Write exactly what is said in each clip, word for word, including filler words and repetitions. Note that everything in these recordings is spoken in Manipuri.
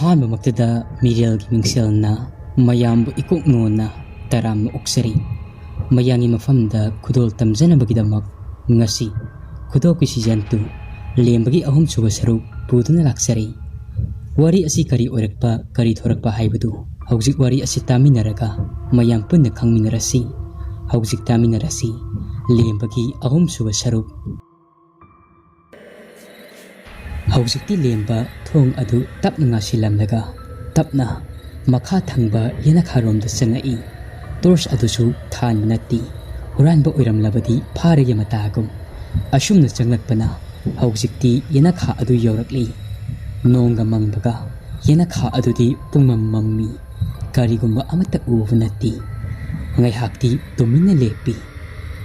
ꯑꯍꯥꯟꯕꯃꯛꯇꯗ ꯃꯤꯔꯦꯜꯒꯤ ꯃꯤꯡꯁꯦꯜꯅ ꯃꯌꯥꯝꯕꯨ ꯏꯀꯣꯛ ꯅꯣꯟꯅ ꯇꯔꯥꯝꯅ ꯑꯣꯛꯆꯔꯤ꯫ ꯃꯌꯥꯝꯒꯤ ꯃꯐꯝꯗ ꯈꯨꯗꯣꯜ ꯇꯝꯖꯅꯕꯒꯤꯗꯃꯛ ꯉꯁꯤ ꯈꯨꯗꯣꯜ ꯀꯨꯏꯁꯤ ꯖꯟꯇꯨ ꯂꯦꯝꯕꯒꯤ ꯑꯍꯨꯝꯁꯨꯕ ꯁꯔꯨꯛ ꯄꯨꯗꯨꯅ ꯂꯥꯛꯆꯔꯤ꯫ ꯋꯥꯔꯤ ꯑꯁꯤ ꯀꯔꯤ ꯑꯣꯏꯔꯛꯄ, ꯀꯔꯤ ꯊꯣꯔꯛꯄ ꯍꯥꯏꯕꯗꯨ ꯍꯧꯖꯤꯛ ꯋꯥꯔꯤ ꯑꯁꯤ ꯇꯥꯃꯤꯟꯅꯔꯒ ꯃꯌꯥꯝ ꯄꯨꯟꯅ ꯈꯪꯃꯤꯟꯅꯔꯁꯤ꯫ ꯍꯧꯖꯤꯛ ꯇꯥꯃꯤꯟꯅꯔꯁꯤ ꯂꯦꯝꯕꯒꯤ ꯑꯍꯨꯝꯁꯨꯕ ꯁꯔꯨꯛ꯫ ꯍꯧꯖꯤꯛꯇꯤ ꯂꯦꯝꯕ ꯊꯣꯡ ꯑꯗꯨ ꯇꯞꯅ ꯉꯥꯁꯤꯜꯂꯝꯂꯒ ꯇꯞꯅ ꯃꯈꯥ ꯊꯪꯕ ꯌꯦꯅꯈꯥꯔꯣꯝꯗ ꯆꯪꯉꯛꯏ꯫ ꯇꯣꯔꯆ ꯑꯗꯨꯁꯨ ꯊꯥꯟꯕ ꯅꯠꯇꯦ, ꯍꯨꯔꯥꯟꯕ ꯑꯣꯏꯔꯝꯂꯕꯗꯤ ꯐꯥꯔꯒꯦ ꯃꯇꯥꯒꯨꯝ꯫ ꯑꯁꯨꯝꯅ ꯆꯪꯂꯛꯄꯅ ꯍꯧꯖꯤꯛꯇꯤ ꯌꯦꯅꯈꯥ ꯑꯗꯨ ꯌꯧꯔꯛꯂꯤ꯫ ꯅꯣꯡꯒ ꯃꯪꯕꯒ ꯌꯦꯅꯈꯥ ꯑꯗꯨꯗꯤ ꯄꯨꯡꯃꯝ ꯃꯝꯃꯤ꯫ ꯀꯔꯤꯒꯨꯝꯕ ꯑꯃꯠꯇ ꯎꯕ ꯅꯠꯇꯦ꯫ ꯉꯥꯏꯍꯥꯛꯇꯤ ꯇꯨꯃꯤꯟꯅ ꯂꯦꯞꯄꯤ꯫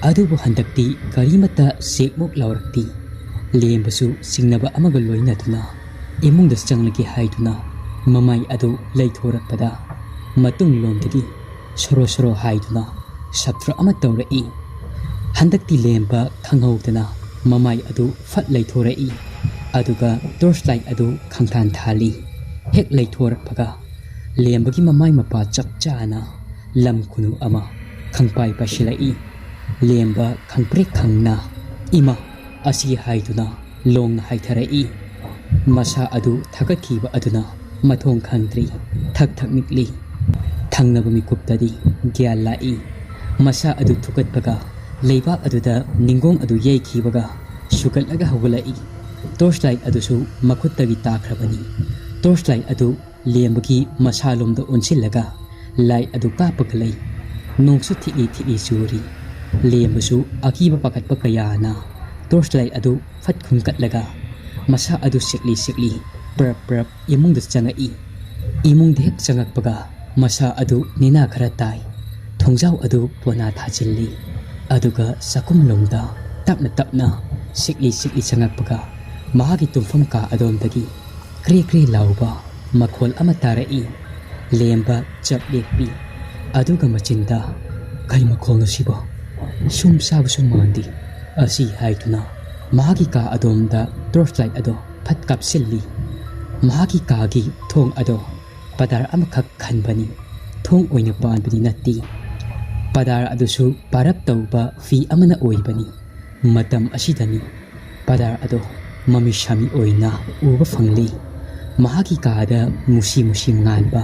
ꯑꯗꯨꯕꯨ ꯍꯟꯗꯛꯇꯤ ꯀꯔꯤꯃꯠꯇ ꯆꯦꯛꯃꯨꯛ ꯂꯥꯎꯔꯛꯇꯦ꯫ ꯂꯦꯝꯕꯁꯨ ꯆꯤꯡꯅꯕ ꯑꯃꯒ ꯂꯣꯏꯅꯗꯨꯅ ꯏꯃꯨꯡꯗ ꯆꯪꯂꯒꯦ ꯍꯥꯏꯗꯨꯅ ꯃꯃꯥꯏ ꯑꯗꯨ ꯂꯩꯊꯣꯔꯛꯄꯗ ꯃꯇꯨꯡꯂꯣꯝꯗꯒꯤ ꯁꯣꯔꯣ ꯁꯣꯔꯣ ꯍꯥꯏꯗꯨꯅ ꯁꯞꯇ꯭ꯔ ꯑꯃ ꯇꯧꯔꯛꯏ꯫ ꯍꯟꯗꯛꯇꯤ ꯂꯦꯝꯕ ꯈꯪꯍꯧꯗꯅ ꯃꯃꯥꯏ ꯑꯗꯨ ꯐꯠ ꯂꯩꯊꯣꯔꯛꯏ꯫ ꯑꯗꯨꯒ ꯇꯣꯔꯆ ꯂꯥꯏꯠ ꯑꯗꯨ ꯈꯪꯊꯥꯟ ꯊꯥꯜꯂꯤ꯫ ꯍꯦꯛ ꯂꯩꯊꯣꯔꯛꯄꯒ ꯂꯦꯝꯕꯒꯤ ꯃꯃꯥꯏ ꯃꯄꯥ ꯆꯞ ꯆꯥꯅ ꯂꯝ ꯈꯨꯅꯨ ꯑꯃ ꯈꯪꯄꯥꯏ ꯄꯥꯏꯁꯤꯜꯂꯛꯏ꯫ ꯂꯦꯝꯕ ꯈꯪꯄ꯭ꯔꯦꯛ ꯈꯪꯅ "ꯏꯃꯥ!" ꯑꯁꯤ ꯍꯥꯏꯗꯨꯅ ꯂꯣꯡꯅ ꯍꯥꯏꯊꯔꯛꯏ꯫ ꯃꯁꯥ ꯑꯗꯨ ꯊꯥꯒꯠꯈꯤꯕ ꯑꯗꯨꯅ ꯃꯊꯣꯡ ꯈꯪꯗ꯭ꯔꯤ꯫ ꯊꯛ ꯊꯛ ꯅꯤꯛꯂꯤ꯫ ꯊꯪꯅꯕ ꯃꯤꯀꯨꯞꯇꯗꯤ ꯒ꯭ꯌꯥꯟ ꯂꯥꯛꯏ꯫ ꯃꯁꯥ ꯑꯗꯨ ꯊꯨꯒꯠꯄꯒ ꯂꯩꯕꯥꯛ ꯑꯗꯨꯗ ꯅꯤꯡꯒꯣꯡ ꯑꯗꯨ ꯌꯩꯈꯤꯕꯒ ꯁꯨꯒꯠꯂꯒ ꯍꯧꯒꯠꯂꯛꯏ꯫ ꯇꯣꯔꯆ ꯂꯥꯏꯠ ꯑꯗꯨꯁꯨ ꯃꯈꯨꯠꯇꯒꯤ ꯇꯥꯈ꯭ꯔꯕꯅꯤ꯫ ꯇꯣꯔꯆ ꯂꯥꯏꯠ ꯑꯗꯨ ꯂꯦꯝꯕꯒꯤ ꯃꯁꯥꯂꯣꯝꯗ ꯑꯣꯟꯁꯤꯜꯂꯒ ꯂꯥꯏꯠ ꯑꯗꯨ ꯀꯥꯞꯄꯒ ꯂꯩ꯫ ꯅꯣꯡꯁꯨ ꯊꯤꯠꯂꯤ ꯊꯤꯠꯂꯤ ꯆꯨꯔꯤ꯫ ꯂꯦꯝꯕꯁꯨ ꯑꯀꯤꯕ ꯄꯥꯈꯠꯄ ꯀꯌꯥꯅ ꯇꯣꯔꯆ ꯂꯥꯏꯠ ꯑꯗꯨ ꯐꯠ ꯈꯨꯟꯒꯠꯂꯒ ꯃꯁꯥ ꯑꯗꯨ ꯁꯤꯛꯂꯤ ꯁꯤꯛꯂꯤ ꯄ꯭ꯔꯞ ꯄ꯭ꯔꯞ ꯏꯃꯨꯡꯗ ꯆꯪꯉꯛꯏ꯫ ꯏꯃꯨꯡꯗ ꯍꯦꯛ ꯆꯪꯉꯛꯄꯒ ꯃꯁꯥ ꯑꯗꯨ ꯅꯦꯅꯥ ꯈꯔ ꯇꯥꯏ꯫ ꯊꯣꯡꯖꯥꯎ ꯑꯗꯨ ꯄꯣꯅꯥ ꯊꯥꯖꯤꯜꯂꯤ꯫ ꯑꯗꯨꯒ ꯆꯥꯛꯈꯨꯝꯂꯣꯝꯗ ꯇꯞꯅ ꯇꯞꯅ ꯁꯤꯛꯂꯤ ꯁꯤꯛꯂꯤ ꯆꯪꯉꯛꯄꯒ ꯃꯍꯥꯛꯀꯤ ꯇꯨꯝꯐꯝ ꯀꯥ ꯑꯗꯣꯝꯗꯒꯤ ꯀ꯭ꯔꯦ ꯀ꯭ꯔꯦ ꯂꯥꯎꯕ ꯃꯈꯣꯜ ꯑꯃ ꯇꯥꯔꯛꯏ꯫ ꯂꯦꯝꯕ ꯆꯞ ꯂꯦꯞꯄꯤ꯫ ꯑꯗꯨꯒ ꯃꯆꯤꯟꯗ, "ꯀꯩ ꯃꯈꯣꯜꯅꯣ ꯁꯤꯕꯣ? ꯁꯨꯝ ꯆꯥꯕꯁꯨ ꯃꯥꯟꯗꯦ" ꯑꯁꯤ ꯍꯥꯏꯗꯨꯅ ꯃꯍꯥꯛꯀꯤ ꯀꯥ ꯑꯗꯣꯝꯗ ꯇꯣꯔꯆ ꯂꯥꯏꯠ ꯑꯗꯣ ꯐꯠ ꯀꯥꯞꯁꯤꯜꯂꯤ꯫ ꯃꯍꯥꯛꯀꯤ ꯀꯥꯒꯤ ꯊꯣꯡ ꯑꯗꯣ ꯄꯗꯥꯔ ꯑꯃꯈꯛ ꯈꯟꯕꯅꯤ, ꯊꯣꯡ ꯑꯣꯏꯅ ꯄꯥꯟꯕꯗꯤ ꯅꯠꯇꯦ꯫ ꯄꯗꯥꯔ ꯑꯗꯨꯁꯨ ꯄꯥꯔꯞ ꯇꯧꯕ ꯐꯤ ꯑꯃꯅ ꯑꯣꯏꯕꯅꯤ꯫ ꯃꯇꯝ ꯑꯁꯤꯗꯅꯤ ꯄꯗꯥꯔ ꯑꯗꯣ ꯃꯃꯤ ꯁꯥꯃꯤ ꯑꯣꯏꯅ ꯎꯕ ꯐꯪꯂꯤ꯫ ꯃꯍꯥꯛꯀꯤ ꯀꯥꯗ ꯃꯨꯁꯤ ꯃꯨꯁꯤ ꯉꯥꯟꯕ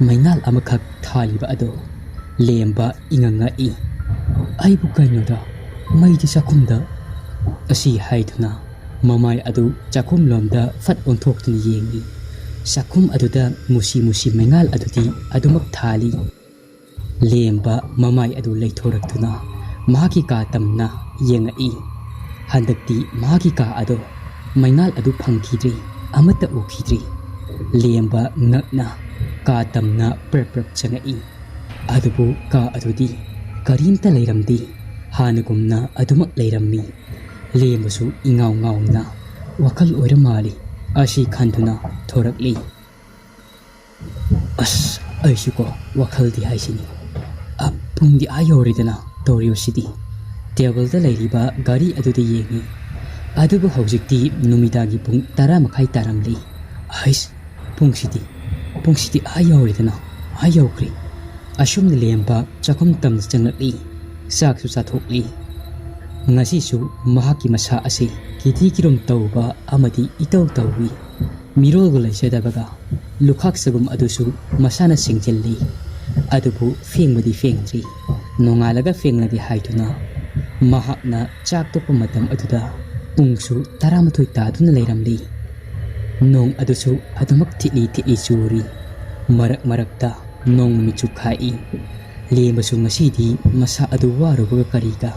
ꯃꯩꯉꯥꯜ ꯑꯃꯈꯛ ꯊꯥꯜꯂꯤꯕ ꯑꯗꯣ ꯂꯦꯝꯕ ꯏꯉꯛ ꯉꯛꯏ꯫ "ꯑꯩꯕꯨ ꯀꯩꯅꯣꯗ ꯃꯩꯗꯤ ꯆꯥꯛꯈꯨꯝꯗ?" ꯑꯁꯤ ꯍꯥꯏꯗꯨꯅ ꯃꯃꯥꯏ ꯑꯗꯨ ꯆꯥꯛꯈꯨꯝꯂꯣꯝꯗ ꯐꯠ ꯑꯣꯟꯊꯣꯛꯇꯨꯅ ꯌꯦꯡꯏ꯫ ꯆꯥꯛꯈꯨꯝ ꯑꯗꯨꯗ ꯃꯨꯁꯤ ꯃꯨꯁꯤ ꯃꯩꯉꯥꯜ ꯑꯗꯨꯗꯤ ꯑꯗꯨꯃꯛ ꯊꯥꯜꯂꯤ꯫ ꯂꯦꯝꯕ ꯃꯃꯥꯏ ꯑꯗꯨ ꯂꯩꯊꯣꯔꯛꯇꯨꯅ ꯃꯍꯥꯛꯀꯤ ꯀꯥ ꯇꯝꯅ ꯌꯦꯡꯉꯛꯏ꯫ ꯍꯟꯗꯛꯇꯤ ꯃꯍꯥꯛꯀꯤ ꯀꯥ ꯑꯗꯣ ꯃꯩꯉꯥꯜ ꯑꯗꯨ ꯐꯪꯈꯤꯗ꯭ꯔꯤ, ꯑꯃꯠꯇ ꯎꯈꯤꯗ꯭ꯔꯤ꯫ ꯂꯦꯝꯕ ꯉꯛꯅ ꯀꯥ ꯇꯝꯅ ꯄ꯭ꯔꯞ ꯄ꯭ꯔꯞ ꯆꯪꯉꯛꯏ꯫ ꯑꯗꯨꯕꯨ ꯀꯥ ꯑꯗꯨꯗꯤ ꯀꯔꯤꯝꯇ ꯂꯩꯔꯝꯗꯦ꯫ ꯍꯥꯟꯅꯒꯨꯝꯅ ꯑꯗꯨꯃꯛ ꯂꯩꯔꯝꯃꯤ꯫ ꯂꯦꯝꯕꯁꯨ ꯏꯉꯥꯎ ꯉꯥꯎꯅ ꯋꯥꯈꯜ ꯑꯣꯏꯔ ꯃꯥꯜꯂꯤ ꯑꯁꯤ ꯈꯟꯗꯨꯅ ꯊꯣꯔꯛꯂꯤ꯫ "ꯑꯁ, ꯑꯩꯁꯨꯀꯣ ꯋꯥꯈꯜꯗꯤ ꯍꯥꯏꯁꯤꯅꯤ꯫ ꯑ, ꯄꯨꯡꯗꯤ ꯑꯥ ꯌꯧꯔꯦꯗꯅ ꯇꯧꯔꯤꯕꯁꯤꯗꯤ꯫" ꯇꯦꯕꯜꯗ ꯂꯩꯔꯤꯕ ꯘꯔꯤ ꯑꯗꯨꯗ ꯌꯦꯡꯉꯤ꯫ ꯑꯗꯨꯕꯨ ꯍꯧꯖꯤꯛꯇꯤ ꯅꯨꯃꯤꯗꯥꯡꯒꯤ ꯄꯨꯡ ꯇꯔꯥ ꯃꯈꯥꯏ ꯇꯥꯔꯝꯂꯤ꯫ "ꯍꯩꯁ, ꯄꯨꯡꯁꯤꯗꯤ, ꯄꯨꯡꯁꯤꯗꯤ ꯑꯥ ꯌꯧꯔꯦꯗꯅ, ꯑꯥ ꯌꯧꯈ꯭ꯔꯦ꯫" ꯑꯁꯨꯝꯅ ꯂꯦꯝꯕ ꯆꯥꯛꯈꯨꯝ ꯇꯝꯅ ꯆꯪꯂꯛꯂꯤ꯫ ꯆꯥꯛꯁꯨ ꯆꯥꯊꯣꯛꯂꯤ꯫ ꯉꯁꯤꯁꯨ ꯃꯍꯥꯛꯀꯤ ꯃꯁꯥ ꯑꯁꯤ ꯀꯤꯊꯤ ꯀꯤꯔꯨꯝ ꯇꯧꯕ ꯑꯃꯗꯤ ꯏꯇꯧ ꯇꯧꯏ꯫ ꯃꯤꯔꯣꯜꯒ ꯂꯩꯖꯗꯕꯒ ꯂꯨꯈꯥꯛ ꯆꯒꯨꯝ ꯑꯗꯨꯁꯨ ꯃꯁꯥꯅ ꯁꯦꯡꯖꯤꯜꯂꯤ꯫ ꯑꯗꯨꯕꯨ ꯐꯦꯡꯕꯗꯤ ꯐꯦꯡꯗ꯭ꯔꯤ꯫ ꯅꯣꯡꯉꯥꯜꯂꯒ ꯐꯦꯡꯂꯒꯦ ꯍꯥꯏꯗꯨꯅ ꯃꯍꯥꯛꯅ ꯆꯥꯛ ꯇꯣꯛꯄ ꯃꯇꯝ ꯑꯗꯨꯗ ꯄꯨꯡꯁꯨ ꯇꯔꯥꯃꯥꯊꯣꯏ ꯇꯥꯗꯨꯅ ꯂꯩꯔꯝꯂꯤ꯫ ꯅꯣꯡ ꯑꯗꯨꯁꯨ ꯑꯗꯨꯃꯛ ꯊꯤꯠꯂꯤ ꯊꯤꯠꯂꯤ ꯆꯨꯔꯤ꯫ ꯃꯔꯛ ꯃꯔꯛꯇ ꯅꯣꯡ ꯃꯃꯤꯠꯁꯨ ꯈꯥꯛꯏ꯫ ꯂꯦꯝꯕꯁꯨ ꯉꯁꯤꯗꯤ ꯃꯁꯥ ꯑꯗꯨ ꯋꯥꯔꯨꯕꯒ ꯀꯔꯤꯒ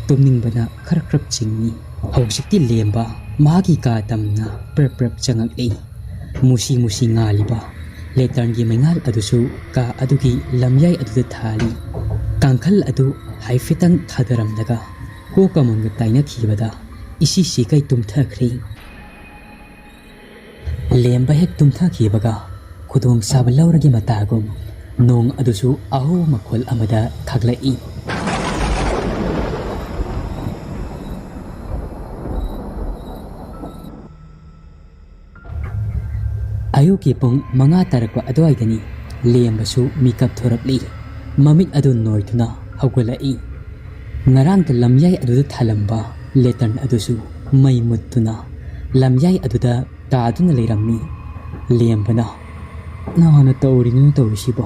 ꯇꯨꯝꯅꯤꯡꯕꯅ ꯈꯔ ꯈꯔ ꯆꯤꯡꯏ꯫ ꯍꯧꯖꯤꯛꯇꯤ ꯂꯦꯝꯕ ꯃꯥꯒꯤ ꯀꯥ ꯇꯝꯅ ꯄ꯭ꯔꯞ ꯄ꯭ꯔꯞ ꯆꯪꯉꯛꯂꯤ꯫ ꯃꯨꯁꯤ ꯃꯨꯁꯤ ꯉꯥꯜꯂꯤꯕ ꯂꯦꯇꯔꯟꯒꯤ ꯃꯩꯉꯥꯜ ꯑꯗꯨꯁꯨ ꯀꯥ ꯑꯗꯨꯒꯤ ꯂꯝꯌꯥꯏ ꯑꯗꯨꯗ ꯊꯥꯜꯂꯤ꯫ ꯀꯥꯡꯈꯜ ꯑꯗꯨ ꯍꯥꯏꯐꯦꯠꯇꯪ ꯊꯥꯗꯔꯝꯂꯒ ꯀꯣꯛꯀ ꯃꯪꯒ ꯇꯥꯏꯅꯈꯤꯕꯗ ꯏꯁꯤ ꯁꯤꯈꯩ ꯇꯨꯝꯊꯈ꯭ꯔꯦ꯫ ꯂꯦꯝꯕ ꯍꯦꯛ ꯇꯨꯝꯊꯈꯤꯕꯒ ꯈꯨꯗꯣꯡꯆꯥꯕ ꯂꯧꯔꯒꯦ ꯃꯇꯥꯒꯨꯝ ꯅꯣꯡ ꯑꯗꯨꯁꯨ ꯑꯍꯧꯕ ꯃꯈꯣꯜ ꯑꯃꯗ ꯈꯥꯛꯂꯛꯏ꯫ ꯑꯌꯨꯛꯀꯤ ꯄꯨꯡ ꯃꯉꯥ ꯇꯥꯔꯛꯄ ꯑꯗꯨꯋꯥꯏꯗꯅꯤ ꯂꯦꯝꯕꯁꯨ ꯃꯤꯀꯞ ꯊꯣꯔꯛꯂꯤ꯫ ꯃꯃꯤꯠ ꯑꯗꯨ ꯅꯣꯏꯗꯨꯅ ꯍꯧꯒꯠꯂꯛꯏ꯫ ꯉꯔꯥꯡꯗ ꯂꯝꯌꯥꯏ ꯑꯗꯨꯗ ꯊꯥꯂꯝꯕ ꯂꯦꯇꯔꯟ ꯑꯗꯨꯁꯨ ꯃꯩ ꯃꯨꯠꯇꯨꯅ ꯂꯝꯌꯥꯏ ꯑꯗꯨꯗ ꯇꯥꯗꯨꯅ ꯂꯩꯔꯝꯃꯤ꯫ ꯂꯦꯝꯕꯅ, "ꯅꯍꯥꯟꯅ ꯇꯧꯔꯤꯅꯣ ꯇꯧꯔꯤꯁꯤꯕꯣ?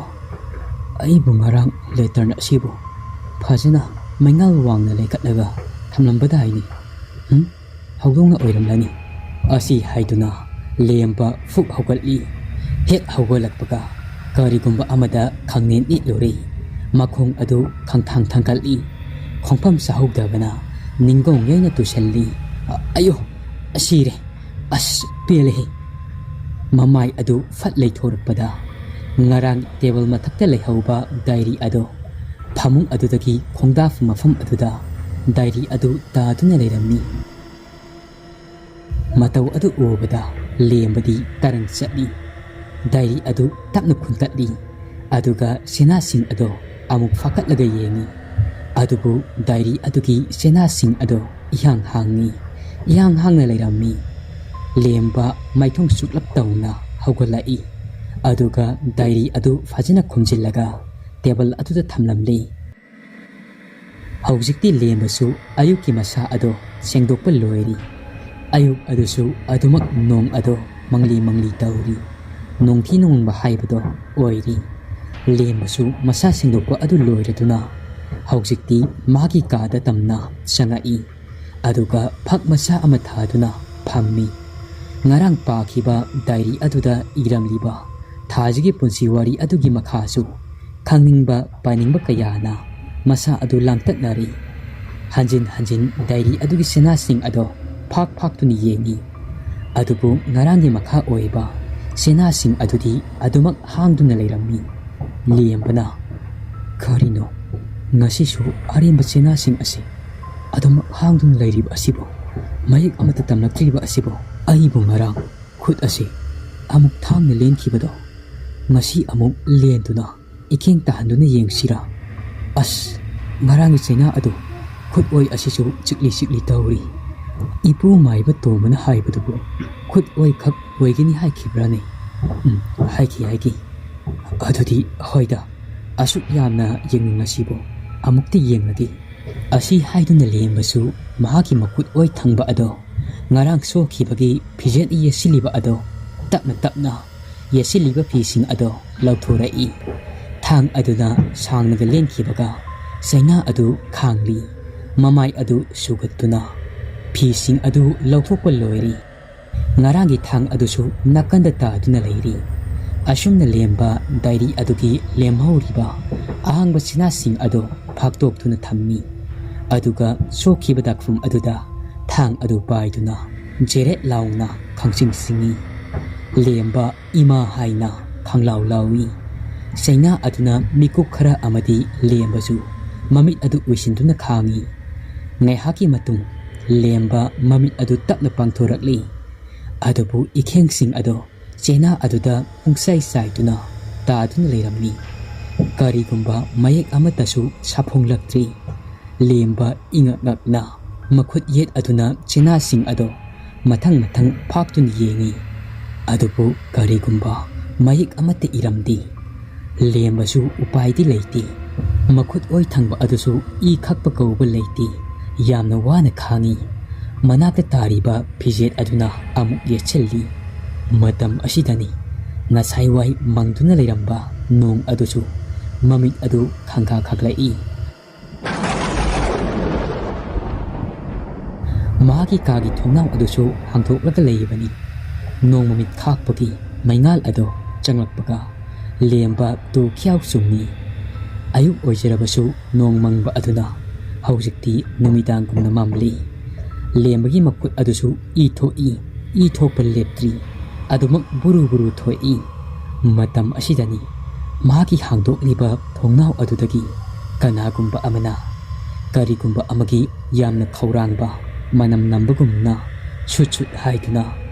ꯑꯩꯕꯨ ꯉꯔꯥꯡ ꯂꯦꯇꯔꯟ ꯑꯁꯤꯕꯨ ꯐꯖꯅ ꯃꯩꯉꯥꯜ ꯋꯥꯡꯅ ꯂꯩꯈꯠꯂꯒ ꯊꯝꯂꯝꯕꯗꯥꯏꯅꯤ꯫ ꯍꯨꯝ? ꯍꯧꯗꯣꯡꯅ ꯑꯣꯏꯔꯝꯂꯅꯤ"꯫ ꯑꯁꯤ ꯍꯥꯏꯗꯨꯅ ꯂꯦꯝꯕ ꯐꯨꯛ ꯍꯧꯒꯠꯂꯤ꯫ ꯍꯦꯛ ꯍꯧꯒꯠꯂꯛꯄꯒ ꯀꯔꯤꯒꯨꯝꯕ ꯑꯃꯗ ꯈꯪꯅꯦꯟ ꯏꯠꯂꯨꯔꯦ꯫ ꯃꯈꯣꯡ ꯑꯗꯨ ꯈꯪꯊꯥꯡ ꯊꯥꯡꯒꯠꯂꯤ꯫ ꯈꯣꯡꯐꯝ ꯆꯥꯍꯧꯗꯕꯅ ꯅꯤꯡꯒꯧ ꯌꯩꯅ ꯇꯨꯁꯜꯂꯤ꯫ "ꯑ-, ꯑꯌꯣ, ꯁꯤꯔꯦ꯫ ꯑꯁ, ꯄꯦꯜꯂꯦꯍꯦ"꯫ ꯃꯃꯥꯏ ꯑꯗꯨ ꯐꯠ ꯂꯩꯊꯣꯔꯛꯄꯗ ꯉꯔꯥꯡ ꯇꯦꯕꯜ ꯃꯊꯛꯇ ꯂꯩꯍꯧꯕ ꯗꯥꯏꯔꯤ ꯑꯗꯣ ꯐꯃꯨꯡ ꯑꯗꯨꯗꯒꯤ ꯈꯣꯡꯗꯥꯐꯝ ꯃꯐꯝ ꯑꯗꯨꯗ ꯗꯥꯏꯔꯤ ꯑꯗꯨ ꯇꯥꯗꯨꯅ ꯂꯩꯔꯝꯃꯤ꯫ ꯃꯇꯧ ꯑꯗꯨ ꯎꯕꯗ ꯂꯦꯝꯕꯗꯤ ꯇꯔꯪ ꯆꯠꯂꯤ꯫ ꯗꯥꯏꯔꯤ ꯑꯗꯨ ꯇꯞꯅ ꯈꯨꯟꯒꯠꯂꯤ, ꯑꯗꯨꯒ ꯁꯦꯅꯥꯁꯤꯡ ꯑꯗꯣ ꯑꯃꯨꯛ ꯐꯥꯀꯠꯂꯒ ꯌꯦꯡꯉꯤ꯫ ꯑꯗꯨꯕꯨ ꯗꯥꯏꯔꯤ ꯑꯗꯨꯒꯤ ꯁꯦꯅꯥꯁꯤꯡ ꯑꯗꯣ ꯏꯍꯥꯡ ꯍꯥꯡꯉꯤ, ꯏꯍꯥꯡ ꯍꯥꯡꯅ ꯂꯩꯔꯝꯃꯤ꯫ ꯂꯦꯝꯕ ꯃꯥꯏꯊꯣꯡ ꯆꯨꯞꯂꯞ ꯇꯧꯅ ꯍꯧꯒꯠꯂꯛꯏ, ꯑꯗꯨꯒ ꯗꯥꯏꯔꯤ ꯑꯗꯨ ꯐꯖꯅ ꯈꯨꯝꯖꯤꯜꯂꯒ ꯇꯦꯕꯜ ꯑꯗꯨꯗ ꯊꯝꯂꯝꯂꯤ꯫ ꯍꯧꯖꯤꯛꯇꯤ ꯂꯦꯝꯕꯁꯨ ꯑꯌꯨꯛꯀꯤ ꯃꯁꯥ ꯑꯗꯣ ꯁꯦꯡꯗꯣꯛꯄ ꯂꯣꯏꯔꯤ꯫ ꯑꯌꯨꯛ ꯑꯗꯨꯁꯨ ꯑꯗꯨꯃꯛ ꯅꯣꯡ ꯑꯗꯣ ꯃꯪꯂꯤ ꯃꯪꯂꯤ ꯇꯧꯔꯤ꯫ ꯅꯣꯡꯊꯤ ꯅꯣꯡꯃꯪꯕ ꯍꯥꯏꯕꯗꯣ ꯑꯣꯏꯔꯤ꯫ ꯂꯦꯝꯕꯁꯨ ꯃꯁꯥ ꯁꯦꯡꯗꯣꯛꯄ ꯑꯗꯨ ꯂꯣꯏꯔꯗꯨꯅ ꯍꯧꯖꯤꯛꯇꯤ ꯃꯥꯒꯤ ꯀꯥꯗ ꯇꯝꯅ ꯆꯪꯉꯛꯏ꯫ ꯑꯗꯨꯒ ꯐꯛ ꯃꯆꯥ ꯑꯃ ꯊꯥꯗꯨꯅ ꯐꯝꯃꯤ꯫ ꯉꯔꯥꯡ ꯄꯥꯈꯤꯕ ꯗꯥꯏꯔꯤ ꯑꯗꯨꯗ ꯏꯔꯝꯂꯤꯕ ꯊꯥꯖꯒꯤ ꯄꯨꯟꯁꯤ ꯋꯥꯔꯤ ꯑꯗꯨꯒꯤ ꯃꯈꯥꯁꯨ ꯈꯪꯅꯤꯡꯕ ꯄꯥꯅꯤꯡꯕ ꯀꯌꯥꯅ ꯃꯁꯥ ꯑꯗꯨ ꯂꯥꯡꯇꯛꯅꯔꯤ꯫ ꯍꯟꯖꯤꯟ ꯍꯟꯖꯤꯟ ꯗꯥꯏꯔꯤ ꯑꯗꯨꯒꯤ ꯁꯦꯅꯥꯁꯤꯡ ꯑꯗꯣ ꯐꯥꯛ ꯐꯥꯛꯇꯨꯅ ꯌꯦꯡꯉꯤ꯫ ꯑꯗꯨꯕꯨ ꯉꯔꯥꯡꯒꯤ ꯃꯈꯥ ꯑꯣꯏꯕ ꯁꯦꯅꯥꯁꯤꯡ ꯑꯗꯨꯗꯤ ꯑꯗꯨꯃꯛ ꯍꯥꯡꯗꯨꯅ ꯂꯩꯔꯝꯃꯤ꯫ ꯂꯦꯝꯕꯅ, "ꯀꯔꯤꯅꯣ? ꯉꯁꯤꯁꯨ ꯑꯔꯦꯝꯕ ꯆꯦꯅꯥꯁꯤꯡ ꯑꯁꯤ ꯑꯗꯨꯃꯛ ꯍꯥꯡꯗꯨꯅ ꯂꯩꯔꯤꯕ ꯑꯁꯤꯕꯨ? ꯃꯌꯦꯛ ꯑꯃꯠꯇ ꯇꯝꯂꯛꯇ꯭ꯔꯤꯕ ꯑꯁꯤꯕꯨ? ꯑꯩꯕꯨ ꯉꯔꯥꯡ ꯈꯨꯠ ꯑꯁꯤ ꯑꯃꯨꯛ ꯊꯥꯡꯅ ꯂꯦꯟꯈꯤꯕꯗꯣ ꯉꯁꯤ ꯑꯃꯨꯛ ꯂꯦꯟꯗꯨꯅ ꯏꯈꯦꯡ ꯇꯥꯍꯟꯗꯨꯅ ꯌꯦꯡꯁꯤꯔꯥ? ꯑꯁ, ꯉꯔꯥꯡꯒꯤ ꯆꯩꯅꯥ ꯑꯗꯨ ꯈꯨꯠ ꯑꯣꯏ ꯑꯁꯤꯁꯨ ꯆꯤꯛꯂꯤ ꯆꯤꯛꯂꯤ ꯇꯧꯔꯤ꯫ ꯏꯄꯨ ꯃꯥꯏꯕ ꯇꯣꯝꯕꯅ ꯍꯥꯏꯕꯗꯨꯕꯨ ꯈꯨꯠ ꯑꯣꯏ ꯈꯛ ꯑꯣꯏꯒꯅꯤ ꯍꯥꯏꯈꯤꯕ꯭ꯔꯥꯅꯦ?" "ꯎꯝ, ꯍꯥꯏꯈꯤ, ꯍꯥꯏꯈꯤ꯫ ꯑꯗꯨꯗꯤ ꯍꯣꯏꯗ, ꯑꯁꯨꯛ ꯌꯥꯝꯅ ꯌꯦꯡꯅꯤꯡꯉꯁꯤꯕꯨ ꯑꯃꯨꯛꯇ ꯌꯦꯡꯂꯒꯦ"꯫ ꯑꯁꯤ ꯍꯥꯏꯗꯨꯅ ꯂꯦꯝꯕꯁꯨ ꯃꯍꯥꯛꯀꯤ ꯃꯈꯨꯠ ꯑꯣꯏ ꯊꯪꯕ ꯑꯗꯣ, ꯉꯔꯥꯡ ꯁꯣꯛꯈꯤꯕꯒꯤ ꯐꯤꯖꯦꯠ ꯌꯦꯠꯁꯤꯜꯂꯤꯕ ꯑꯗꯣ, ꯇꯞꯅ ꯇꯞꯅ ꯌꯦꯠꯁꯤꯜꯂꯤꯕ ꯐꯤꯁꯤꯡ ꯑꯗꯣ ꯂꯧꯊꯣꯔꯛꯏ꯫ ꯊꯥꯡ ꯑꯗꯨꯅ ꯁꯥꯡꯅꯒ ꯂꯦꯟꯈꯤꯕꯒ ꯆꯩꯅꯥ ꯑꯗꯨ ꯈꯥꯡꯂꯤ꯫ ꯃꯃꯥꯏ ꯑꯗꯨ ꯁꯨꯒꯠꯇꯨꯅ ꯐꯤꯁꯤꯡ ꯑꯗꯨ ꯂꯧꯊꯣꯛꯄ ꯂꯣꯏꯔꯤ꯫ ꯉꯔꯥꯡꯒꯤ ꯊꯥꯡ ꯑꯗꯨꯁꯨ ꯅꯥꯀꯟꯗ ꯇꯥꯗꯨꯅ ꯂꯩꯔꯤ꯫ ꯑꯁꯨꯝꯅ ꯂꯦꯝꯕ ꯗꯥꯏꯔꯤ ꯑꯗꯨꯒꯤ ꯂꯦꯝꯍꯧꯔꯤꯕ ꯑꯍꯥꯡꯕ ꯆꯤꯅꯥꯁꯤꯡ ꯑꯗꯨ ꯐꯥꯛꯇꯣꯛꯇꯨꯅ ꯊꯝꯃꯤ꯫ ꯑꯗꯨꯒ ꯁꯣꯛꯈꯤꯕ ꯗꯥꯛꯐꯝ ꯑꯗꯨꯗ ꯊꯥꯡ ꯑꯗꯨ ꯄꯥꯏꯗꯨꯅ ꯖꯦꯔꯦꯠ ꯂꯥꯎꯅ ꯈꯪꯆꯤꯡ ꯆꯤꯡꯏ꯫ ꯂꯦꯝꯕ "ꯏꯃꯥ" ꯍꯥꯏꯅ ꯈꯪꯂꯥꯎ ꯂꯥꯎꯏ꯫ ꯆꯩꯅꯥ ꯑꯗꯨꯅ ꯃꯤꯀꯨꯞ ꯈꯔ ꯑꯃꯗꯤ ꯂꯦꯝꯕꯁꯨ ꯃꯃꯤꯠ ꯑꯗꯨ ꯎꯏꯁꯤꯟꯗꯨꯅ ꯈꯥꯡꯏ꯫ ꯉꯥꯏꯍꯥꯛꯀꯤ ꯃꯇꯨꯡ ꯂꯦꯝꯕ ꯃꯃꯤꯠ ꯑꯗꯨ ꯇꯞꯅ ꯄꯥꯡꯊꯣꯔꯛꯂꯤ꯫ ꯑꯗꯨꯕꯨ ꯏꯈꯦꯡꯁꯤꯡ ꯑꯗꯣ ꯆꯦꯅꯥ ꯑꯗꯨꯗ ꯄꯨꯡꯆꯥꯏ ꯆꯥꯏꯗꯨꯅ ꯇꯥꯗꯨꯅ ꯂꯩꯔꯝꯃꯤ꯫ ꯀꯔꯤꯒꯨꯝꯕ ꯃꯌꯦꯛ ꯑꯃꯠꯇꯁꯨ ꯁꯥꯐꯣꯡꯂꯛꯇ꯭ꯔꯤ꯫ ꯂꯦꯝꯕ ꯏꯉꯛ ꯉꯛꯅ ꯃꯈꯨꯠ ꯌꯦꯠ ꯑꯗꯨꯅ ꯆꯦꯅꯥꯁꯤꯡ ꯑꯗꯣ ꯃꯊꯪ ꯃꯊꯪ ꯐꯥꯛꯇꯨꯅ ꯌꯦꯡꯏ꯫ ꯑꯗꯨꯕꯨ ꯀꯔꯤꯒꯨꯝꯕ ꯃꯌꯦꯛ ꯑꯃꯠꯇ ꯏꯔꯝꯗꯦ꯫ ꯂꯦꯝꯕꯁꯨ ꯎꯄꯥꯏꯗꯤ ꯂꯩꯇꯦ꯫ ꯃꯈꯨꯠ ꯑꯣꯏ ꯊꯪꯕ ꯑꯗꯨꯁꯨ ꯏ ꯈꯛꯄ ꯀꯧꯕ ꯂꯩꯇꯦ꯫ ꯌꯥꯝꯅ ꯋꯥꯅ ꯈꯥꯡꯏ꯫ ꯃꯅꯥꯛꯇ ꯇꯥꯔꯤꯕ ꯐꯤꯖꯦꯠ ꯑꯗꯨꯅ ꯑꯃꯨꯛ ꯌꯦꯠꯁꯤꯜꯂꯤ꯫ ꯃꯇꯝ ꯑꯁꯤꯗꯅꯤ ꯉꯁꯥꯏ ꯋꯥꯏ ꯃꯪꯗꯨꯅ ꯂꯩꯔꯝꯕ ꯅꯣꯡ ꯑꯗꯨꯁꯨ ꯃꯃꯤꯠ ꯑꯗꯨ ꯈꯪꯒꯥ ꯈꯛꯂꯛꯏ꯫ ꯃꯍꯥꯛꯀꯤ ꯀꯥꯒꯤ ꯊꯣꯡꯅꯥꯎ ꯑꯗꯨꯁꯨ ꯍꯥꯡꯗꯣꯛꯂꯒ ꯂꯩꯔꯤꯕꯅꯤ꯫ ꯅꯣꯡ ꯃꯃꯤꯠ ꯈꯥꯛꯄꯒꯤ ꯃꯩꯉꯥꯜ ꯑꯗꯨ ꯆꯪꯂꯛꯄꯒ ꯂꯦꯝꯕ ꯇꯨ ꯈ꯭ꯌꯥꯎ ꯆꯨꯝꯃꯤ꯫ ꯑꯌꯨꯛ ꯑꯣꯏꯖꯔꯕꯁꯨ ꯅꯣꯡ ꯃꯪꯕ ꯑꯗꯨꯅ ꯍꯧꯖꯤꯛꯇꯤ ꯅꯨꯃꯤꯗꯥꯡꯒꯨꯝꯅ ꯃꯝꯂꯤ꯫ ꯂꯦꯝꯕꯒꯤ ꯃꯈꯨꯠ ꯑꯗꯨꯁꯨ ꯏ ꯊꯣꯛꯏ꯫ ꯏ ꯊꯣꯛꯄ ꯂꯦꯞꯇ꯭ꯔꯤ꯫ ꯑꯗꯨꯃꯛ ꯕꯨꯔꯨ ꯕꯨꯔꯨ ꯊꯣꯛꯏ꯫ ꯃꯇꯝ ꯑꯁꯤꯗꯅꯤ ꯃꯍꯥꯛꯀꯤ ꯍꯥꯡꯗꯣꯛꯂꯤꯕ ꯊꯣꯡꯅꯥꯎ ꯑꯗꯨꯗꯒꯤ ꯀꯅꯥꯒꯨꯝꯕ ꯑꯃꯅ ꯀꯔꯤꯒꯨꯝꯕ ꯑꯃꯒꯤ ꯌꯥꯝꯅ ꯈꯧꯔꯥꯡꯕ ꯃꯅꯝ ꯅꯝꯕꯒꯨꯝꯅ ꯁꯨꯠ ꯁꯨꯠ ꯍꯥꯏꯗꯨꯅ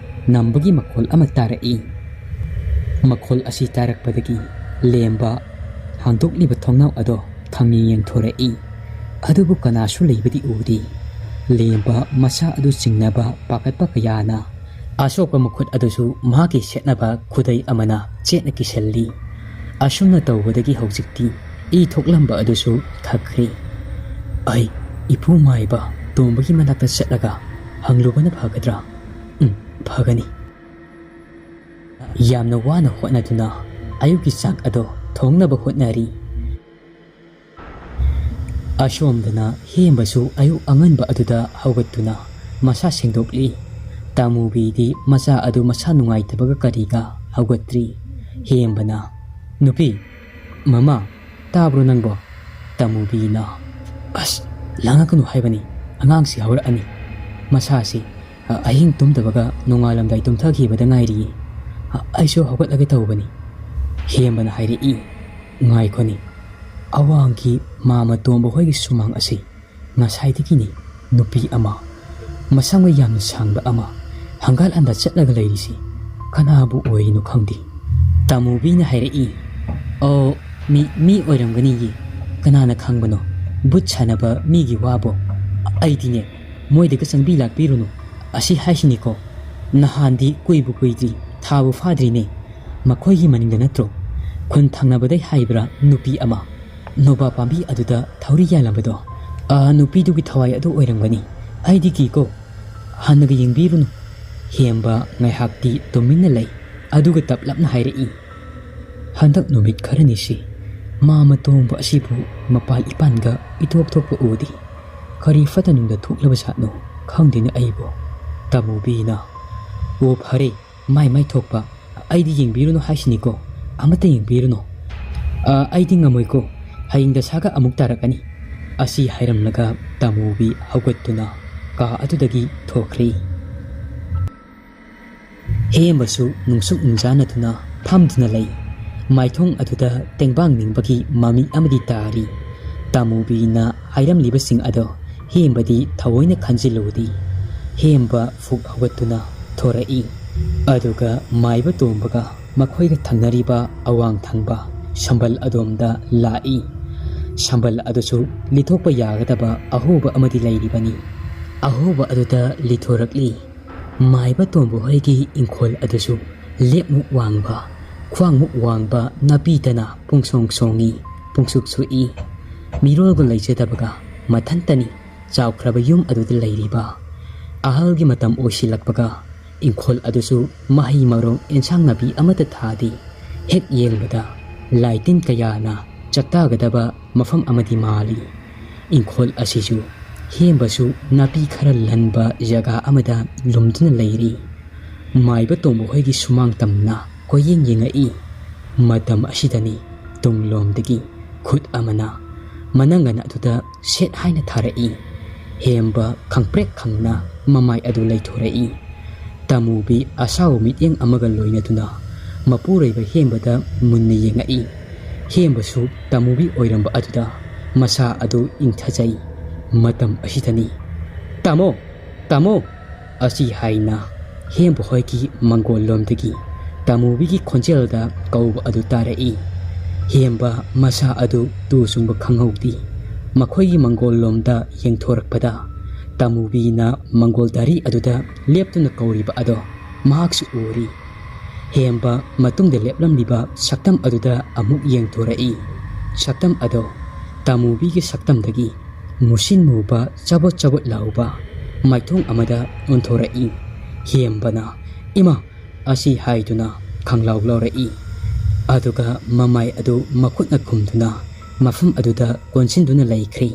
ꯅꯝꯕꯒꯤ ꯃꯈꯣꯜ ꯑꯃ ꯇꯥꯔꯛꯏ꯫ ꯃꯈꯣꯜ ꯑꯁꯤ ꯇꯥꯔꯛꯄꯗꯒꯤ ꯂꯦꯝꯕ ꯍꯥꯡꯗꯣꯛꯂꯤꯕ ꯊꯣꯡꯅꯥꯎ ꯑꯗꯣ ꯈꯪꯌꯦꯡ ꯌꯦꯡꯊꯣꯔꯛꯏ꯫ ꯑꯗꯨꯕꯨ ꯀꯅꯥꯁꯨ ꯂꯩꯕꯗꯤ ꯎꯗꯦ꯫ ꯂꯦꯝꯕ ꯃꯁꯥ ꯑꯗꯨ ꯆꯤꯡꯅꯕ ꯄꯥꯈꯠꯄ ꯀꯌꯥꯅ ꯑꯁꯣꯛꯄ ꯃꯈꯨꯠ ꯑꯗꯨꯁꯨ ꯃꯍꯥꯛꯀꯤ ꯁꯦꯠꯅꯕ ꯈꯨꯗꯩ ꯑꯃꯅ ꯆꯦꯠꯅ ꯀꯤꯁꯜꯂꯤ꯫ ꯑꯁꯨꯝꯅ ꯇꯧꯕꯗꯒꯤ ꯍꯧꯖꯤꯛꯇꯤ ꯏ ꯊꯣꯛꯂꯝꯕ ꯑꯗꯨꯁꯨ ꯊꯛꯈ꯭ꯔꯦ꯫ ꯑꯩ ꯏꯄꯨ ꯃꯥꯏꯕ ꯇꯣꯝꯕꯒꯤ ꯃꯅꯥꯛꯇ ꯆꯠꯂꯒ ꯍꯪꯂꯨꯕꯅ ꯐꯒꯗ꯭ꯔꯥ? ꯎꯝ, ꯐꯒꯅꯤ꯫ ꯌꯥꯝꯅ ꯋꯥꯅ ꯍꯣꯠꯅꯗꯨꯅ ꯑꯌꯨꯛꯀꯤ ꯆꯥꯛ ꯑꯗꯣ ꯊꯣꯡꯅꯕ ꯍꯣꯠꯅꯔꯤ꯫ ꯑꯁꯣꯝꯗꯅ ꯍꯦꯝꯕꯁꯨ ꯑꯌꯨꯛ ꯑꯉꯟꯕ ꯑꯗꯨꯗ ꯍꯧꯒꯠꯇꯨꯅ ꯃꯁꯥ ꯁꯦꯡꯗꯣꯛꯂꯤ꯫ ꯇꯥꯃꯨꯕꯤꯗꯤ ꯃꯆꯥ ꯑꯗꯨ ꯃꯁꯥ ꯅꯨꯡꯉꯥꯏꯇꯕꯒ ꯀꯔꯤꯒ ꯍꯧꯒꯠꯇ꯭ꯔꯤ꯫ ꯍꯦꯝꯕꯅ, "ꯅꯨꯄꯤ, ꯃꯃꯥ, ꯇꯥꯕ꯭ꯔꯣ ꯅꯪꯕꯣ?" ꯇꯥꯃꯨꯕꯤꯅ, "ꯑꯁ, ꯂꯥꯡꯉꯛꯀꯅꯨ ꯍꯥꯏꯕꯅꯤ, ꯑꯉꯥꯡꯁꯤ ꯍꯧꯔꯛꯑꯅꯤ꯫ ꯃꯁꯥꯁꯤ, ꯑ, ꯑꯍꯤꯡ ꯇꯨꯝꯗꯕꯒ ꯅꯣꯡꯉꯥꯜꯂꯝꯗꯥꯏ ꯇꯨꯝꯊꯈꯤꯕꯗ ꯉꯥꯏꯔꯤꯌꯦ꯫ ꯑ, ꯑꯩꯁꯨ ꯍꯧꯒꯠꯂꯒꯦ ꯇꯧꯕꯅꯤ꯫" ꯍꯦꯝꯕꯅ ꯍꯥꯏꯔꯛꯏ, "ꯉꯥꯏꯈꯣꯅꯤ, ꯑꯋꯥꯡꯒꯤ ꯃꯥꯃ ꯇꯣꯝꯕ ꯍꯣꯏꯒꯤ ꯁꯨꯃꯥꯡ ꯑꯁꯤ ꯉꯁꯥꯏꯗꯒꯤꯅꯤ ꯅꯨꯄꯤ ꯑꯃ, ꯃꯁꯝꯒ ꯌꯥꯝꯅ ꯁꯥꯡꯕ ꯑꯃ, ꯍꯪꯒꯥꯠ ꯍꯟꯗꯥ ꯆꯠꯂꯒ ꯂꯩꯔꯤꯁꯤ꯫ ꯀꯅꯥꯕꯨ ꯑꯣꯏꯔꯤꯅꯣ ꯈꯪꯗꯦ꯫" ꯇꯥꯃꯨꯕꯤꯅ ꯍꯥꯏꯔꯛꯏ, "ꯑꯣ, ꯃꯤ, ꯃꯤ ꯑꯣꯏꯔꯝꯒꯅꯤꯌꯦ꯫ ꯀꯅꯥꯅ ꯈꯪꯕꯅꯣ? ꯕꯨꯠ ꯁꯥꯟꯅꯕ ꯃꯤꯒꯤ ꯋꯥꯕꯣ꯫ ꯑꯩꯗꯤꯅꯦ, ꯃꯣꯏꯗꯒ ꯆꯪꯕꯤ ꯂꯥꯛꯄꯤꯔꯨꯅꯨ꯫ ꯑꯁꯤ ꯍꯥꯏꯁꯤꯅꯤꯀꯣ, ꯅꯍꯥꯟꯗꯤ ꯀꯨꯏꯕꯨ ꯀꯨꯏꯗ꯭ꯔꯤ, ꯊꯥꯕꯨ ꯐꯥꯗ꯭ꯔꯤꯅꯦ꯫ ꯃꯈꯣꯏꯒꯤ ꯃꯅꯤꯡꯗ ꯅꯠꯇ꯭ꯔꯣ ꯈꯨꯟ ꯊꯪꯅꯕꯗꯩ ꯍꯥꯏꯕ꯭ꯔꯥ ꯅꯨꯄꯤ ꯑꯃ ꯅꯣꯕꯥꯞ ꯄꯥꯝꯕꯤ ꯑꯗꯨꯗ ꯊꯧꯔꯤ ꯌꯥꯜꯂꯝꯕꯗꯣ? ꯑꯥ, ꯅꯨꯄꯤꯗꯨꯒꯤ ꯊꯋꯥꯏ ꯑꯗꯨ ꯑꯣꯏꯔꯝꯒꯅꯤ꯫ ꯑꯩꯗꯤ ꯀꯤꯀꯣ, ꯍꯟꯅꯒ ꯌꯦꯡꯕꯤꯔꯨꯅꯨ꯫" ꯍꯦꯝꯕ ꯉꯥꯏꯍꯥꯛꯇꯤ ꯇꯨꯃꯤꯟꯅ ꯂꯩ, ꯑꯗꯨꯒ ꯇꯞꯂꯞꯅ ꯍꯥꯏꯔꯛꯏ, "ꯍꯟꯗꯛ ꯅꯨꯃꯤꯠ ꯈꯔꯅꯤꯁꯤ ꯃꯥꯃ ꯇꯣꯝꯕ ꯑꯁꯤꯕꯨ ꯃꯄꯥꯜ ꯏꯄꯥꯟꯒ ꯏꯊꯣꯛ ꯊꯣꯛꯄ ꯎꯗꯦ꯫ ꯀꯔꯤ ꯐꯠꯇ ꯅꯨꯡꯗ ꯊꯣꯛꯂꯕ ꯖꯥꯠꯅꯣ ꯈꯪꯗꯦꯅꯦ ꯑꯩꯕꯨ꯫" ꯇꯥꯃꯨꯕꯤꯅ, "ꯑꯣ ꯐꯔꯦ, ꯃꯥꯏ ꯃꯥꯏ ꯊꯣꯛꯄ, ꯑꯩꯗꯤ ꯌꯦꯡꯕꯤꯔꯨꯅꯨ ꯍꯥꯏꯁꯤꯅꯤꯀꯣ, ꯑꯃꯠꯇ ꯌꯦꯡꯕꯤꯔꯨꯅꯨ꯫ ꯑ, ꯑꯩꯗꯤ ꯉꯝꯃꯣꯏꯀꯣ, ꯍꯌꯦꯡ ꯗꯁꯥꯒ ꯑꯃꯨꯛ ꯇꯥꯔꯛꯀꯅꯤ꯫" ꯑꯁꯤ ꯍꯥꯏꯔꯝꯂꯒ ꯇꯥꯃꯨꯕꯤ ꯍꯧꯒꯠꯇꯨꯅ ꯀꯥ ꯑꯗꯨꯗꯒꯤ ꯊꯣꯛꯈ꯭ꯔꯦ꯫ ꯍꯦꯝꯕꯁꯨ ꯅꯨꯡꯁꯨꯛ ꯅꯨꯡꯖꯥꯅꯗꯨꯅ ꯐꯝꯗꯨꯅ ꯂꯩ꯫ ꯃꯥꯏꯊꯣꯡ ꯑꯗꯨꯗ ꯇꯦꯡꯕꯥꯡ ꯅꯤꯡꯕꯒꯤ ꯃꯃꯤ ꯑꯃꯗꯤ ꯇꯥꯔꯤ꯫ ꯇꯥꯃꯨꯕꯤꯅ ꯍꯥꯏꯔꯝꯂꯤꯕꯁꯤꯡ ꯑꯗꯣ ꯍꯦꯝꯕꯗꯤ ꯊꯑꯣꯏꯅ ꯈꯟꯖꯤꯜꯂꯨꯗꯦ꯫ ꯍꯦꯝꯕ ꯐꯨꯛ ꯍꯧꯒꯠꯇꯨꯅ ꯊꯣꯔꯛꯏ꯫ ꯑꯗꯨꯒ ꯃꯥꯏꯕ ꯇꯣꯝꯕꯒ ꯃꯈꯣꯏꯒ ꯊꯪꯅꯔꯤꯕ ꯑꯋꯥꯡ ꯊꯪꯕ ꯁꯝꯕꯜ ꯑꯗꯣꯝꯗ ꯂꯥꯛꯏ꯫ ꯁꯝꯕꯜ ꯑꯗꯨꯁꯨ ꯂꯤꯊꯣꯛꯄ ꯌꯥꯒꯗꯕ ꯑꯍꯣꯕ ꯑꯃꯗꯤ ꯂꯩꯔꯤꯕꯅꯤ꯫ ꯑꯍꯣꯕ ꯑꯗꯨꯗ ꯂꯤꯊꯣꯔꯛꯂꯤ꯫ ꯃꯥꯏꯕ ꯇꯣꯝꯕ ꯍꯣꯏꯒꯤ ꯏꯪꯈꯣꯜ ꯑꯗꯨꯁꯨ ꯂꯦꯞꯃꯨꯛ ꯋꯥꯡꯕ, ꯈ꯭ꯋꯥꯡꯃꯨꯛ ꯋꯥꯡꯕ ꯅꯥꯄꯤꯗꯅ ꯄꯨꯡꯁꯣꯡ ꯁꯣꯡꯏ, ꯄꯨꯡꯁꯨꯛ ꯁꯨꯛꯏ꯫ ꯃꯤꯔꯣꯜꯒ ꯂꯩꯖꯗꯕꯒ ꯃꯊꯟꯇꯅꯤ ꯆꯥꯎꯈ꯭ꯔꯕ ꯌꯨꯝ ꯑꯗꯨꯗ ꯂꯩꯔꯤꯕ꯫ ꯑꯍꯜꯒꯤ ꯃꯇꯝ ꯑꯣꯏꯁꯤꯜꯂꯛꯄꯒ ꯏꯪꯈꯣꯜ ꯑꯗꯨꯁꯨ ꯃꯍꯩ ꯃꯔꯣꯡ ꯑꯦꯟꯁꯥꯡ ꯅꯥꯄꯤ ꯑꯃꯠꯇ ꯊꯥꯗꯦ꯫ ꯍꯦꯛ ꯌꯦꯡꯕꯗ ꯂꯥꯏꯇꯤꯟ ꯀꯌꯥꯅ ꯆꯥꯛꯇꯥꯒꯗꯕ ꯃꯐꯝ ꯑꯃꯗꯤ ꯃꯥꯜꯂꯤ꯫ ꯏꯪꯈꯣꯜ ꯑꯁꯤꯁꯨ ꯍꯦꯝꯕꯁꯨ ꯅꯥꯄꯤ ꯈꯔ ꯂꯟꯕ ꯖꯒꯥ ꯑꯃꯗ ꯂꯨꯝꯗꯨꯅ ꯂꯩꯔꯤ꯫ ꯃꯥꯏꯕ ꯇꯣꯝꯕ ꯍꯣꯏꯒꯤ ꯁꯨꯃꯥꯡ ꯇꯝꯅ ꯀꯣꯏꯌꯦꯡ ꯌꯦꯡꯉꯛꯏ꯫ ꯃꯇꯝ ꯑꯁꯤꯗꯅꯤ ꯇꯨꯡꯂꯣꯝꯗꯒꯤ ꯈꯨꯠ ꯑꯃꯅ ꯃꯅꯪꯒꯟ ꯑꯗꯨꯗ ꯁꯦꯠ ꯍꯥꯏꯅ ꯊꯥꯔꯛꯏ꯫ ꯍꯦꯝꯕ ꯈꯪꯄ꯭ꯔꯦꯛ ꯈꯪꯅ ꯃꯃꯥꯏ ꯑꯗꯨ ꯂꯩꯊꯣꯔꯛꯏ꯫ ꯇꯥꯃꯨꯕꯤ ꯑꯁꯥꯎꯕ ꯃꯤꯠꯌꯦꯡ ꯑꯃꯒ ꯂꯣꯏꯅꯗꯨꯅ ꯃꯄꯨꯔꯣꯏꯕ ꯍꯦꯝꯕꯗ ꯃꯨꯟꯅ ꯌꯦꯡꯉꯛꯏ꯫ ꯍꯦꯝꯕꯁꯨ ꯇꯥꯃꯨꯕꯤ ꯑꯣꯏꯔꯝꯕ ꯑꯗꯨꯗ ꯃꯁꯥ ꯑꯗꯨ ꯏꯪꯊꯖꯩ꯫ ꯃꯇꯝ ꯑꯁꯤꯗꯅꯤ, "ꯇꯥꯃꯣ! ꯇꯥꯃꯣ!" ꯑꯁꯤ ꯍꯥꯏꯅ ꯍꯦꯝꯕ ꯍꯣꯏꯒꯤ ꯃꯪꯒꯣꯜ ꯂꯣꯝꯗꯒꯤ ꯇꯥꯃꯨꯕꯤꯒꯤ ꯈꯣꯟꯖꯦꯜꯗ ꯀꯧꯕ ꯑꯗꯨ ꯇꯥꯔꯛꯏ꯫ ꯍꯦꯝꯕ ꯃꯁꯥ ꯑꯗꯨ ꯇꯨ ꯆꯨꯡꯕ ꯈꯪꯍꯧꯗꯦ꯫ ꯃꯈꯣꯏꯒꯤ ꯃꯪꯒꯣꯜ ꯂꯣꯝꯗ ꯌꯦꯡꯊꯣꯔꯛꯄꯗ ꯇꯥꯃꯨꯕꯤꯅ ꯃꯪꯒꯣꯜ ꯗꯥꯔꯤ ꯑꯗꯨꯗ ꯂꯦꯞꯇꯨꯅ ꯀꯧꯔꯤꯕ ꯑꯗꯣ ꯃꯍꯥꯛꯁꯨ ꯎꯔꯤ꯫ ꯍꯦꯝꯕ ꯃꯇꯨꯡꯗ ꯂꯦꯞꯂꯝꯂꯤꯕ ꯁꯛꯇꯝ ꯑꯗꯨꯗ ꯑꯃꯨꯛ ꯌꯦꯡꯊꯣꯔꯛꯏ꯫ ꯁꯛꯇꯝ ꯑꯗꯣ ꯇꯥꯃꯨꯕꯤꯒꯤ ꯁꯛꯇꯝꯗꯒꯤ ꯃꯨꯁꯤꯟ ꯃꯨꯕ, ꯆꯕꯣꯠ ꯆꯕꯣꯠ ꯂꯥꯎꯕ ꯃꯥꯏꯊꯣꯡ ꯑꯃꯗ ꯑꯣꯟꯊꯣꯔꯛꯏ꯫ ꯍꯦꯝꯕꯅ, "ꯏꯃꯥ!" ꯑꯁꯤ ꯍꯥꯏꯗꯨꯅ ꯈꯪꯂꯥꯎ ꯂꯥꯎꯔꯛꯏ꯫ ꯑꯗꯨꯒ ꯃꯃꯥꯏ ꯑꯗꯨ ꯃꯈꯨꯠꯅ ꯈꯨꯝꯗꯨꯅ ꯃꯐꯝ ꯑꯗꯨꯗ ꯀꯣꯟꯁꯤꯟꯗꯨꯅ ꯂꯩꯈ꯭ꯔꯦ꯫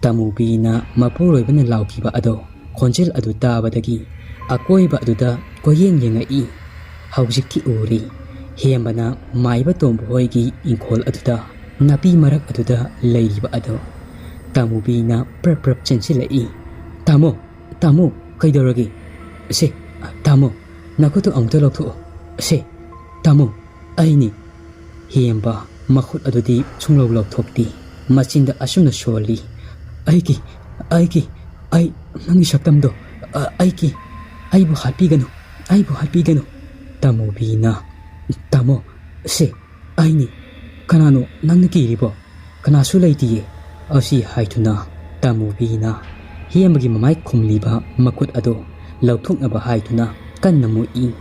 ꯇꯥꯃꯨꯕꯤꯅ ꯃꯄꯨꯔꯣꯏꯕꯅ ꯂꯥꯎꯈꯤꯕ ꯑꯗꯣ ꯈꯣꯟꯖꯦꯜ ꯑꯗꯨ ꯇꯥꯕꯗꯒꯤ ꯑꯀꯣꯏꯕ ꯑꯗꯨꯗ ꯀꯣꯏꯌꯦꯡ ꯌꯦꯡꯉꯛꯏ꯫ ꯍꯧꯖꯤꯛꯇꯤ ꯎꯔꯦ꯫ ꯍꯦꯝꯕꯅ ꯃꯥꯏꯕ ꯇꯣꯝꯕ ꯍꯣꯏꯒꯤ ꯏꯪꯈꯣꯜ ꯑꯗꯨꯗ ꯅꯥꯄꯤ ꯃꯔꯛ ꯑꯗꯨꯗ ꯂꯩꯔꯤꯕ ꯑꯗꯣ꯫ ꯇꯥꯃꯨꯕꯤꯅ ꯄ꯭ꯔꯞ ꯄ꯭ꯔꯞ ꯆꯦꯟꯁꯤꯜꯂꯛꯏ꯫ "ꯇꯥꯃꯣ! ꯇꯥꯃꯣ! ꯀꯩꯗꯧꯔꯒꯦ? ꯁꯦ, ꯇꯥꯃꯣ, ꯅꯈꯨꯠꯇꯨ ꯑꯃꯨꯛꯇ ꯂꯧꯊꯣꯛꯑꯣ꯫ ꯁꯦ, ꯇꯥꯃꯣ, ꯑꯩꯅꯤ!" ꯍꯦꯝꯕ ꯃꯈꯨꯠ ꯑꯗꯨꯗꯤ ꯁꯨꯡꯂꯧ ꯂꯧꯊꯣꯛꯇꯦ꯫ ꯃꯆꯤꯟꯗ ꯑꯁꯨꯝꯅ ꯁꯣꯜꯂꯤ, "ꯑꯩꯒꯤ, ꯑꯩꯒꯤ, ꯑꯩ ꯅꯪꯒꯤ ꯁꯛꯇꯝꯗꯣ, ꯑ, ꯑꯩꯒꯤ, ꯑꯩꯕꯨ ꯍꯥꯠꯄꯤꯒꯅꯨ, ꯑꯩꯕꯨ ꯍꯥꯠꯄꯤꯒꯅꯨ!" ꯇꯥꯃꯨꯕꯤꯅ, "ꯇꯥꯃꯣ, ꯁꯦ, ꯑꯩꯅꯤ꯫ ꯀꯅꯥꯅꯣ ꯅꯪꯅ ꯀꯤꯔꯤꯕꯣ? ꯀꯅꯥꯁꯨ ꯂꯩꯇꯤꯌꯦ!" ꯑꯁꯤ ꯍꯥꯏꯗꯨꯅ ꯇꯥꯃꯨꯕꯤꯅ ꯍꯦꯝꯕꯒꯤ ꯃꯃꯥꯏ ꯈꯨꯝꯂꯤꯕ ꯃꯈꯨꯠ ꯑꯗꯨ ꯂꯧꯊꯣꯛꯅꯕ ꯍꯥꯏꯗꯨꯅ ꯀꯟꯅ ꯃꯨꯛꯏ꯫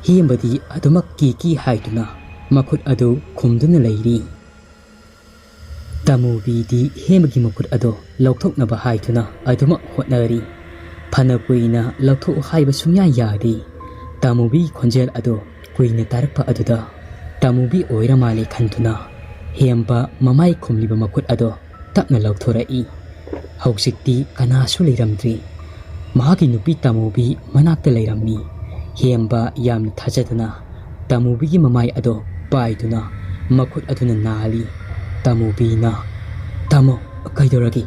ꯍꯦꯝꯕꯗꯤ ꯑꯗꯨꯃꯛ ꯀꯤ ꯀꯤ ꯍꯥꯏꯗꯨꯅ ꯃꯈꯨꯠ ꯑꯗꯨ ꯈꯨꯝꯗꯨꯅ ꯂꯩꯔꯤ꯫ ꯇꯥꯃꯨꯕꯤꯗꯤ ꯍꯦꯝꯕꯒꯤ ꯃꯈꯨꯠ ꯑꯗꯣ ꯂꯧꯊꯣꯛꯅꯕ ꯍꯥꯏꯗꯨꯅ ꯑꯗꯨꯃꯛ ꯍꯣꯠꯅꯔꯤ꯫ ꯐꯅ ꯀꯨꯏꯅ ꯂꯧꯊꯣꯛꯎ ꯍꯥꯏꯕ ꯁꯨꯡꯌꯥ ꯌꯥꯗꯦ꯫ ꯇꯥꯃꯨꯕꯤꯒꯤ ꯈꯣꯟꯖꯦꯜ ꯑꯗꯣ ꯀꯨꯏꯅ ꯇꯥꯔꯛꯄ ꯑꯗꯨꯗ ꯇꯥꯃꯨꯕꯤ ꯑꯣꯏꯔ ꯃꯥꯜꯂꯦ ꯈꯟꯗꯨꯅ ꯍꯦꯝꯕ ꯃꯃꯥꯏ ꯈꯨꯝꯂꯤꯕ ꯃꯈꯨꯠ ꯑꯗꯣ ꯇꯞꯅ ꯂꯧꯊꯣꯔꯛꯏ꯫ ꯍꯧꯖꯤꯛꯇꯤ ꯀꯅꯥꯁꯨ ꯂꯩꯔꯝꯗ꯭ꯔꯤ꯫ ꯃꯍꯥꯛꯀꯤ ꯅꯨꯄꯤ ꯇꯥꯃꯨꯕꯤ ꯃꯅꯥꯛꯇ ꯂꯩꯔꯝꯃꯤ꯫ ꯍꯦꯝꯕ ꯌꯥꯝꯅ ꯊꯥꯖꯗꯅ ꯇꯥꯃꯨꯕꯤꯒꯤ ꯃꯃꯥꯏ ꯑꯗꯣ ꯄꯥꯏꯗꯨꯅ ꯃꯈꯨꯠ ꯑꯗꯨꯅ ꯅꯥꯜꯂꯤ꯫ ꯇꯥꯃꯨꯕꯤꯅ, "ꯇꯥꯃꯣ, ꯀꯩꯗꯧꯔꯒꯦ?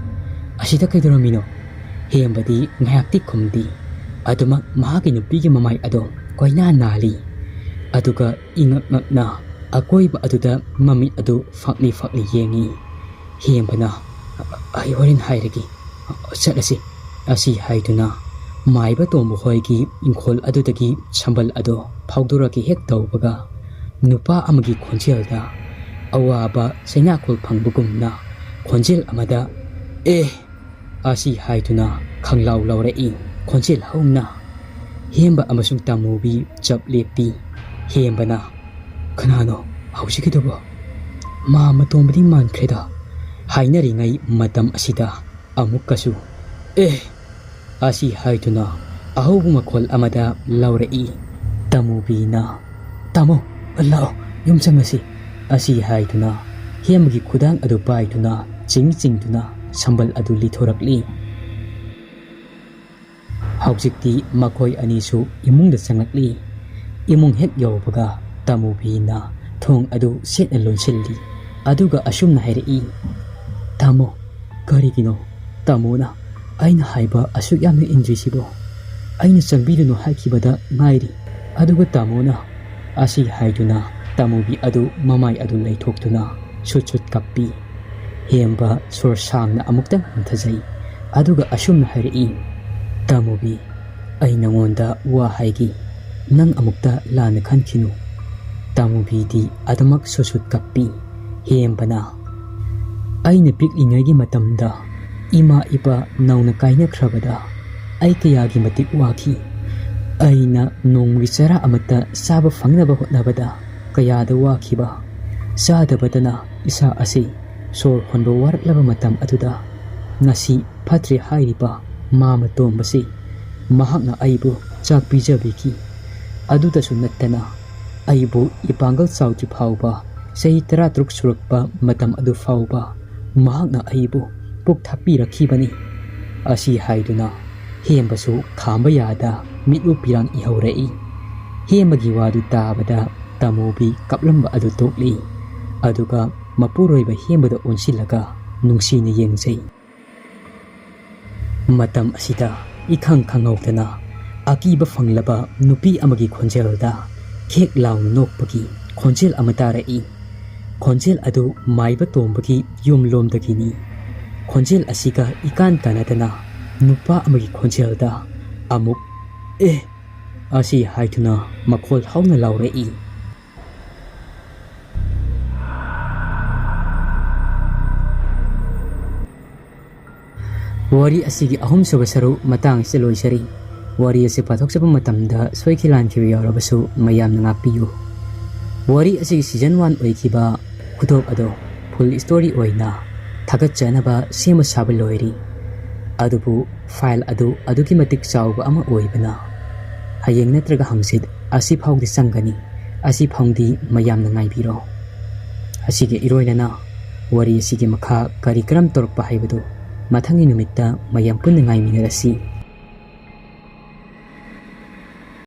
ꯑꯁꯤꯗ ꯀꯩꯗꯧꯔꯝꯃꯤꯅꯣ?" ꯍꯦꯝꯕꯗꯤ ꯉꯥꯏꯍꯥꯛꯇꯤ ꯈꯨꯝꯗꯦ꯫ ꯑꯗꯨꯃꯛ ꯃꯍꯥꯛꯀꯤ ꯅꯨꯄꯤꯒꯤ ꯃꯃꯥꯏ ꯑꯗꯣ ꯀꯣꯏꯅꯥ ꯅꯥꯜꯂꯤ꯫ ꯑꯗꯨꯒ ꯏꯉꯛ ꯉꯛꯅ ꯑꯀꯣꯏꯕ ꯑꯗꯨꯗ ꯃꯃꯤꯠ ꯑꯗꯨ ꯐꯥꯛꯂꯤ ꯐꯥꯛꯂꯤ ꯌꯦꯡꯉꯤ꯫ ꯍꯦꯝꯕꯅ, "ꯑꯩ ꯍꯣꯔꯦꯟ ꯍꯥꯏꯔꯒꯦ, ꯆꯠꯂꯁꯤ" ꯑꯁꯤ ꯍꯥꯏꯗꯨꯅ ꯃꯥꯏꯕ ꯇꯣꯝꯕ ꯍꯣꯏꯒꯤ ꯏꯪꯈꯣꯜ ꯑꯗꯨꯗꯒꯤ ꯁꯝꯕꯜ ꯑꯗꯣ ꯐꯥꯎꯗꯣꯔꯛꯀꯦ ꯍꯦꯛ ꯇꯧꯕꯒ, ꯅꯨꯄꯥ ꯑꯃꯒꯤ ꯈꯣꯟꯖꯦꯜꯗ ꯑꯋꯥꯕ ꯆꯩꯅꯥꯈꯣꯜ ꯐꯪꯕꯒꯨꯝꯅ ꯈꯣꯟꯖꯦꯜ ꯑꯃꯗ, "ꯑꯦ!" ꯑꯁꯤ ꯍꯥꯏꯗꯨꯅ ꯈꯪꯂꯥꯎ ꯂꯥꯎꯔꯛꯏ꯫ ꯈꯣꯟꯖꯦꯜ ꯍꯧꯅ ꯍꯦꯝꯕ ꯑꯃꯁꯨꯡ ꯇꯥꯃꯨꯕꯤ ꯆꯞ ꯂꯦꯞꯄꯤ꯫ ꯍꯦꯝꯕꯅ, "ꯀꯅꯥꯅꯣ ꯍꯧꯖꯤꯛꯀꯤꯗꯨꯕꯣ? ꯃꯥ ꯃꯇꯣꯝꯕꯗꯤ ꯃꯥꯟꯈ꯭ꯔꯦꯗ" ꯍꯥꯏꯅꯔꯤꯉꯩ ꯃꯇꯝ ꯑꯁꯤꯗ ꯑꯃꯨꯛꯀꯁꯨ, "ꯑꯦ!" ꯑꯁꯤ ꯍꯥꯏꯗꯨꯅ ꯑꯍꯧꯕ ꯃꯈꯣꯜ ꯑꯃꯗ ꯂꯥꯎꯔꯛꯏ꯫ ꯇꯥꯃꯨꯕꯤꯅ, "ꯇꯥꯃꯣ, ꯂꯥꯛꯑꯣ, ꯌꯨꯝ ꯆꯪꯉꯁꯤ" ꯑꯁꯤ ꯍꯥꯏꯗꯨꯅ ꯍꯦꯝꯕꯒꯤ ꯈꯨꯗꯥꯡ ꯑꯗꯨ ꯄꯥꯏꯗꯨꯅ ꯆꯤꯡ ꯆꯤꯡꯗꯨꯅ ꯁꯝꯕꯜ ꯑꯗꯨ ꯂꯤꯊꯣꯔꯛꯂꯤ꯫ ꯍꯧꯖꯤꯛꯇꯤ ꯃꯈꯣꯏ ꯑꯅꯤꯁꯨ ꯏꯃꯨꯡꯗ ꯆꯪꯂꯛꯂꯤ꯫ ꯏꯃꯨꯡ ꯍꯦꯛ ꯌꯧꯕꯒ ꯇꯥꯃꯨꯕꯤꯅ ꯊꯣꯡ ꯑꯗꯨ ꯁꯦꯠꯅ ꯂꯣꯟꯁꯤꯜꯂꯤ꯫ ꯑꯗꯨꯒ ꯑꯁꯨꯝꯅ ꯍꯥꯏꯔꯛꯏ, "ꯇꯥꯃꯣ, ꯀꯔꯤꯒꯤꯅꯣ ꯇꯥꯃꯣꯅ ꯑꯩꯅ ꯍꯥꯏꯕ ꯑꯁꯨꯛ ꯌꯥꯝꯅ ꯏꯟꯗ꯭ꯔꯤꯁꯤꯕꯣ? ꯑꯩꯅ ꯆꯪꯕꯤꯔꯨꯅꯨ ꯍꯥꯏꯈꯤꯕꯗ ꯉꯥꯏꯔꯤ, ꯑꯗꯨꯒ ꯇꯥꯃꯣꯅ" ꯑꯁꯤ ꯍꯥꯏꯗꯨꯅ ꯇꯥꯃꯨꯕꯤ ꯑꯗꯨ ꯃꯃꯥꯏ ꯑꯗꯨ ꯂꯩꯊꯣꯛꯇꯨꯅ ꯁꯨꯠ ꯁꯨꯠ ꯀꯞꯄꯤ꯫ ꯍꯦꯝꯕ ꯁꯣꯔ ꯁꯥꯡꯅ ꯑꯃꯨꯛꯇꯪ ꯍꯟꯊꯖꯩ, ꯑꯗꯨꯒ ꯑꯁꯨꯝꯅ ꯍꯥꯏꯔꯛꯏ, "ꯇꯥꯃꯨꯕꯤ, ꯑꯩ ꯅꯉꯣꯟꯗ ꯋꯥ ꯍꯥꯏꯒꯦ, ꯅꯪ ꯑꯃꯨꯛꯇ ꯂꯥꯟꯅ ꯈꯟꯈꯤꯅꯨ"꯫ ꯇꯥꯃꯨꯕꯤꯗꯤ ꯑꯗꯨꯃꯛ ꯁꯨꯠ ꯁꯨꯠ ꯀꯞꯄꯤ꯫ ꯍꯦꯝꯕꯅ, "ꯑꯩꯅ ꯄꯤꯛꯂꯤꯉꯩꯒꯤ ꯃꯇꯝꯗ ꯏꯃꯥ ꯏꯄꯥ ꯅꯧꯅ ꯀꯥꯏꯅꯈ꯭ꯔꯕꯗ ꯑꯩ ꯀꯌꯥꯒꯤ ꯃꯇꯤꯛ ꯋꯥꯈꯤ꯫ ꯑꯩꯅ ꯅꯣꯡꯃꯒꯤ ꯆꯔꯥ ꯑꯃꯠꯇ ꯆꯥꯕ ꯐꯪꯅꯕ ꯍꯣꯠꯅꯕꯗ ꯀꯌꯥꯗ ꯋꯥꯈꯤꯕ꯫ ꯆꯥꯗꯕꯗꯅ ꯏꯁꯥ ꯑꯁꯤ ꯁꯣꯔ ꯍꯣꯟꯕ ꯋꯥꯔꯛꯂꯕ ꯃꯇꯝ ꯑꯗꯨꯗ ꯉꯁꯤ ꯐꯠꯇ꯭ꯔꯦ ꯍꯥꯏꯔꯤꯕ ꯃꯥꯃ ꯇꯣꯝꯕꯁꯤ ꯃꯍꯥꯛꯅ ꯑꯩꯕꯨ ꯆꯥꯛ ꯄꯤꯖꯕꯤꯈꯤ꯫ ꯑꯗꯨꯗꯁꯨ ꯅꯠꯇꯅ ꯑꯩꯕꯨ ꯏꯄꯥꯡꯒꯜ ꯆꯥꯎꯗ꯭ꯔꯤ ꯐꯥꯎꯕ, ꯆꯍꯤ ꯇꯔꯥꯇꯔꯨꯛ ꯁꯨꯔꯛꯄ ꯃꯇꯝ ꯑꯗꯨ ꯐꯥꯎꯕ ꯃꯍꯥꯛꯅ ꯑꯩꯕꯨ ꯄꯨꯛ ꯊꯥꯛꯄꯤꯔꯛꯈꯤꯕꯅꯤ꯫ ꯑꯁꯤ ꯍꯥꯏꯗꯨꯅ ꯍꯦꯝꯕꯁꯨ ꯈꯥꯝꯕ ꯌꯥꯗ ꯃꯤꯠꯂꯨ ꯄꯤꯔꯥꯡ ꯏꯍꯧꯔꯛꯏ꯫ ꯍꯦꯝꯕꯒꯤ ꯋꯥꯗꯨ ꯇꯥꯕꯗ ꯇꯃꯨꯕꯤ ꯀꯞꯂꯝꯕ ꯑꯗꯨ ꯇꯣꯛꯂꯤ꯫ ꯑꯗꯨꯒ ꯃꯄꯨꯔꯣꯏꯕ ꯍꯦꯝꯕꯗ ꯑꯣꯟꯁꯤꯜꯂꯒ ꯅꯨꯡꯁꯤꯅ ꯌꯦꯡꯖꯩ꯫ ꯃꯇꯝ ꯑꯁꯤꯗ ꯏꯈꯪ ꯈꯪꯍꯧꯗꯅ ꯑꯀꯤꯕ ꯐꯪꯂꯕ ꯅꯨꯄꯤ ꯑꯃꯒꯤ ꯈꯣꯟꯖꯦꯜꯗ ꯈꯦꯛ ꯂꯥꯎꯅ ꯅꯣꯛꯄꯒꯤ ꯈꯣꯟꯖꯦꯜ ꯑꯃ ꯇꯥꯔꯛꯏ꯫ ꯈꯣꯟꯖꯦꯜ ꯑꯗꯨ ꯃꯥꯏꯕ ꯇꯣꯝꯕꯒꯤ ꯌꯨꯝꯂꯣꯝꯗꯒꯤꯅꯤ꯫ ꯈꯣꯟꯖꯦꯜ ꯑꯁꯤꯒ ꯏꯀꯥꯟ ꯀꯥꯟꯅꯗꯅ ꯅꯨꯄꯥ ꯑꯃꯒꯤ ꯈꯣꯟꯖꯦꯜꯗ ꯑꯃꯨꯛ "ꯑꯦ!" ꯑꯁꯤ ꯍꯥꯏꯗꯨꯅ ꯃꯈꯣꯜ ꯍꯧꯅ ꯂꯥꯎꯔꯛꯏ꯫ ꯋꯥꯔꯤ ꯑꯁꯤꯒꯤ ꯑꯍꯨꯝꯁꯨꯕ ꯁꯔꯨꯛ ꯃꯇꯥꯡ ꯑꯁꯤꯗ ꯂꯣꯏꯖꯔꯤ꯫ ꯋꯥꯔꯤ ꯑꯁꯤ ꯄꯥꯊꯣꯛꯆꯕ ꯃꯇꯝꯗ ꯁꯣꯏꯈꯤ ꯂꯥꯟꯈꯤꯕ ꯌꯥꯎꯔꯕꯁꯨ ꯃꯌꯥꯝꯅ ꯉꯥꯛꯄꯤꯌꯨ꯫ ꯋꯥꯔꯤ ꯑꯁꯤꯒꯤ season one ꯑꯣꯏꯈꯤꯕ ꯈꯨꯗꯣꯞ ꯑꯗꯣ full story ꯑꯣꯏꯅ ꯊꯥꯒꯠꯆꯅꯕ ꯁꯦꯝꯕ ꯁꯥꯕ ꯂꯣꯏꯔꯤ꯫ ꯑꯗꯨꯕꯨ file ꯑꯗꯨ ꯑꯗꯨꯛꯀꯤ ꯃꯇꯤꯛ ꯆꯥꯎꯕ ꯑꯃ ꯑꯣꯏꯕꯅ ꯍꯌꯦꯡ ꯅꯠꯇ꯭ꯔꯒ ꯍꯪꯆꯤꯠ ꯑꯁꯤ ꯐꯥꯎꯗꯤ ꯆꯪꯒꯅꯤ꯫ ꯑꯁꯤ ꯐꯥꯎꯗꯤ ꯃꯌꯥꯝꯅ ꯉꯥꯏꯕꯤꯔꯣ꯫ ꯑꯁꯤꯒ ꯏꯔꯣꯏꯅꯅ ꯋꯥꯔꯤ ꯑꯁꯤꯒꯤ ꯃꯈꯥ ꯀꯔꯤ ꯀꯔꯝ ꯇꯧꯔꯛꯄ ꯍꯥꯏꯕꯗꯨ ꯃꯊꯪꯒꯤ ꯅꯨꯃꯤꯠꯇ ꯃꯌꯥꯝ ꯄꯨꯟꯅ ꯉꯥꯏꯃꯤꯟꯅꯔꯁꯤ꯫